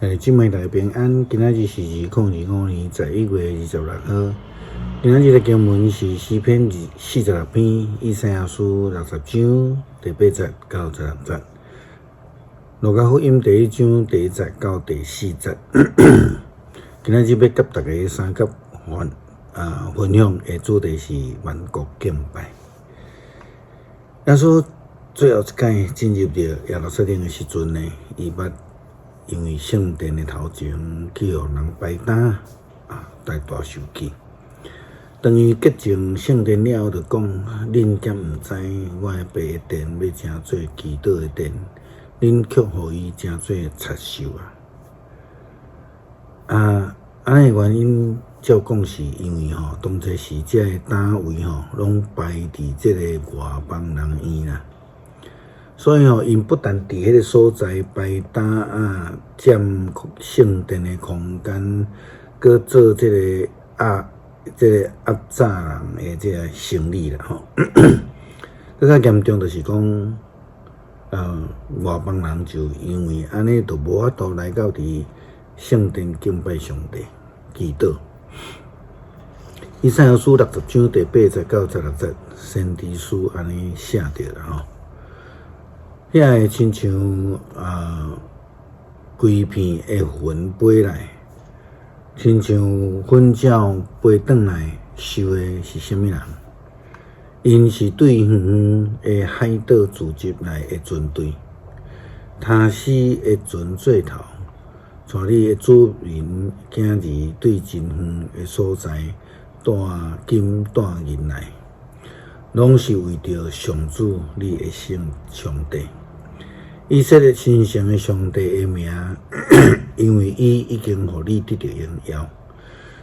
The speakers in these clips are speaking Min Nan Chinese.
姊妹大家平安，今仔日是2025年11月26號。今仔日的經文是詩篇46篇，以賽亞書60章第8節到16節，路加福音第1章第1節到第4節。今仔日欲佮大家相佮分享的主題是萬國敬拜。耶穌最後一擺進入著耶路撒冷的時陣呢，伊捌因為聖殿的頭前去予人排擔啊，來大受氣。當伊潔淨聖殿了後，就講：恁敢毋知我的爸的殿欲成做祈禱的殿？恁卻予伊成做賊獸啊！啊，按呢原因照講是因為吼，當初時這个單位吼，攏擺佇這个外邦人院啦。所以吼，𪜶不但佇彼个所在擺擔仔，佔聖殿的空間，閣做這個壓榨人的這个生理啦吼。閣較嚴重就是講，外邦人就因為按呢，就無法度來到佇聖殿敬拜上帝、祈禱。以賽亞書60章第8節到16節，先知書按呢寫著啦吼。遐个親像規片的雲飛來，親像粉鳥飛轉來，受的是啥物人？𪜶是對遠遠的海島聚集來的船隊，他施的船做頭，帶你的子民囝兒對真遠的所在帶金帶銀來，攏是為著上主你的聖上帝。以色列神聖的上帝的名，因為伊已經予你得著榮耀。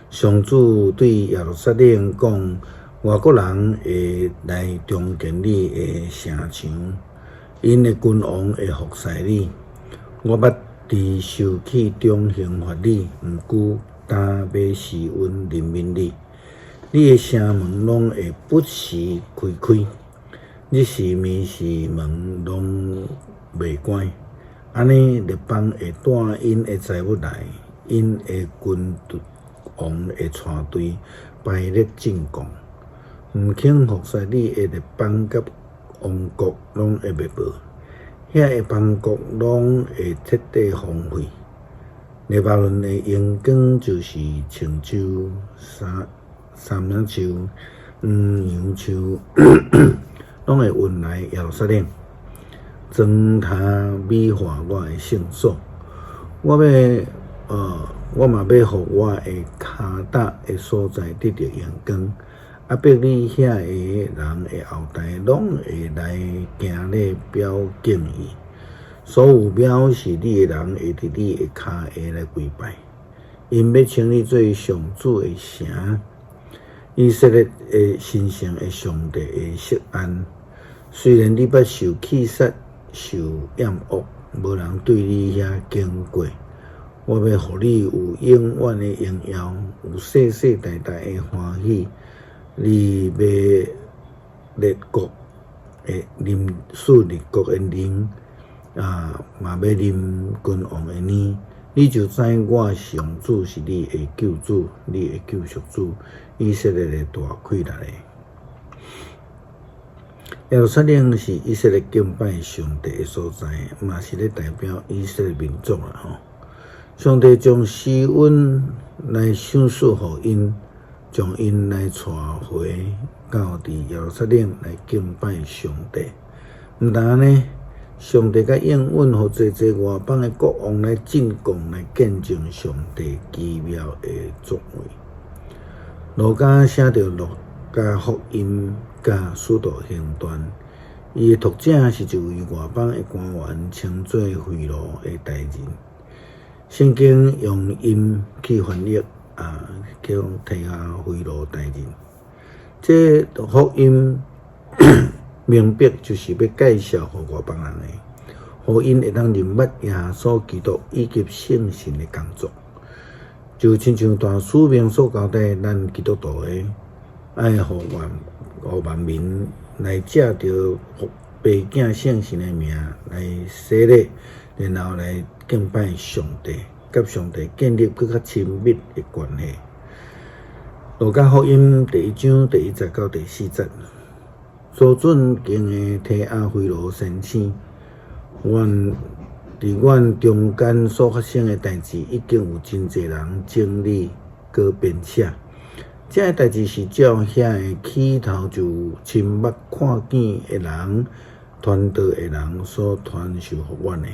上主對耶路撒冷講：外國人會來重建你的城牆，𪜶的君王會服侍你。我捌佇受氣中刑罰你，毋過今欲施恩憐憫你。你的城門攏會不時開開，日時暝時門攏袂關。按呢列邦會帶𪜶的財物來，𪜶的君王會帶隊排列進貢。毋肯服侍你的列邦佮王國攏會滅無，遐个邦國攏會徹底荒廢。黎巴嫩的榮光就是松樹、杉仔樹、黃楊樹，攏會運來耶路撒冷，將它美化我的聖所。我嘛欲予我的跤踏的所在得著榮光。亞伯你遐个人的後代攏會來行禮表敬意。所有藐視你的人會佇你的跤下來跪拜，𪜶欲稱你做上主的城，以色列的神聖的上帝的錫安。雖然你捌受棄殺、受厭惡，無人對你遐經過，我欲予你有永遠的榮耀，有世世代代的歡喜。你欲列國的啉賜列國的靈，嘛欲啉君王的奶，你就知我上主是你的救主，你的救贖主，以色列的大氣力的。耶路撒冷是以色列敬拜上帝的所在，嘛是咧代表以色列民族啦吼。上帝將施恩來賞賜予𪜶，將𪜶來帶回到佇耶路撒冷來敬拜上帝。毋但按呢，上帝閣應允予濟濟外邦的國王來進貢來見證上帝奇妙的作為。路加寫著路加福音佮使徒行傳，伊的作者是一位外邦的官員，稱做腓羅的大人。聖經用𪜶去翻譯啊，叫提阿非羅大人。這福音明白就是欲介紹予外邦人的，予𪜶會當認捌耶穌基督以及聖神的工作。就親像大使命所交代咱基督徒的，愛予萬民來藉著父子聖神的名來洗禮，然後來敬拜上帝。佮上帝建立閣較親密的關係。路加福音第一章第一節到第四節，所尊敬的提阿非羅先生，阮佇阮中間所發生的代誌，已經有真濟人整理閣編寫。這个代誌是照遐个起頭就親目看見的人、傳道的人所傳授予阮的。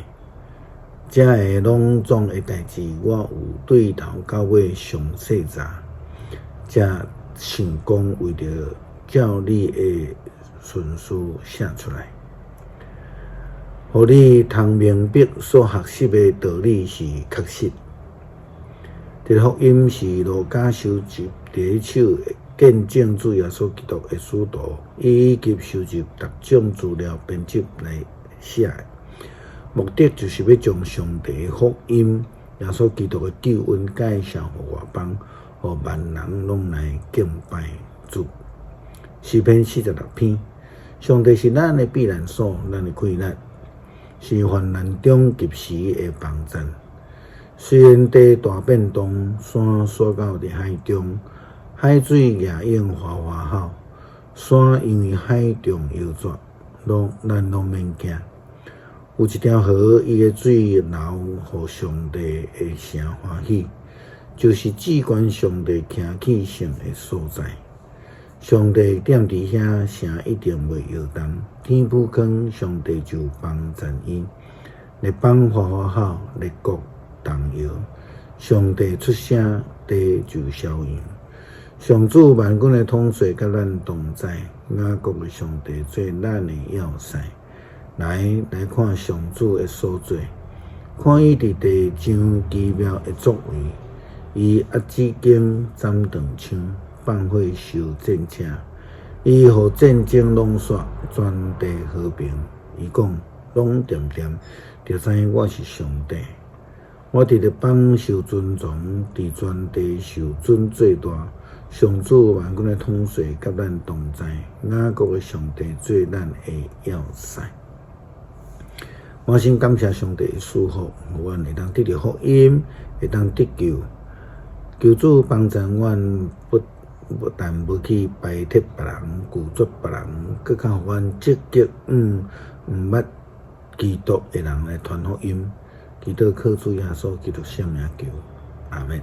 這个攏總的代誌，我有對頭到尾詳細查，才想講為著照你的順序寫出來，予你通明白所學習的道理是確實。這个福音是路加收集第一手見證主耶穌基督的使徒，以及收集逐種資料編輯來寫的，目的就是欲將上帝的福音、耶穌基督的救恩介紹予外邦，予萬人攏來敬拜主。詩篇四十六篇，上帝是咱的避難所，咱的氣力，是患難中及時的幫贊。雖然地大變動，山徙到佇海中，海水逆湧嘩嘩吼，山因為海浪搖逝，攏咱攏免驚。有一條河，伊的水流，予上帝的城歡喜，就是至懸上帝徛起聖的所在。上帝踮佇遐，城一定袂搖動。天俯瞰，上帝就幫贊伊。列邦嘩嘩吼，列國動搖。上帝出聲，地就消揚。上主萬軍的統帥佮咱同在，雅各的上帝做咱的要塞。來來看上主的所作，看伊佇地上奇妙的作為。伊壓子弓，斬斷槍，放火燒戰車。伊予戰爭攏煞，全地和平。伊講，攏恬恬，就知我是上帝。我佇列邦受尊崇，佇全地受尊做大。上主萬軍的統帥佮咱同在，雅各的上帝做咱的要塞。滿心感謝上帝的賜福，予阮會當得著福音，會當得救。求主幫助阮，不不但無去排斥別人、拒絕別人，閣較予阮積極向毋捌基督的人來傳福音。祈禱靠主耶穌基督聖名求，阿們。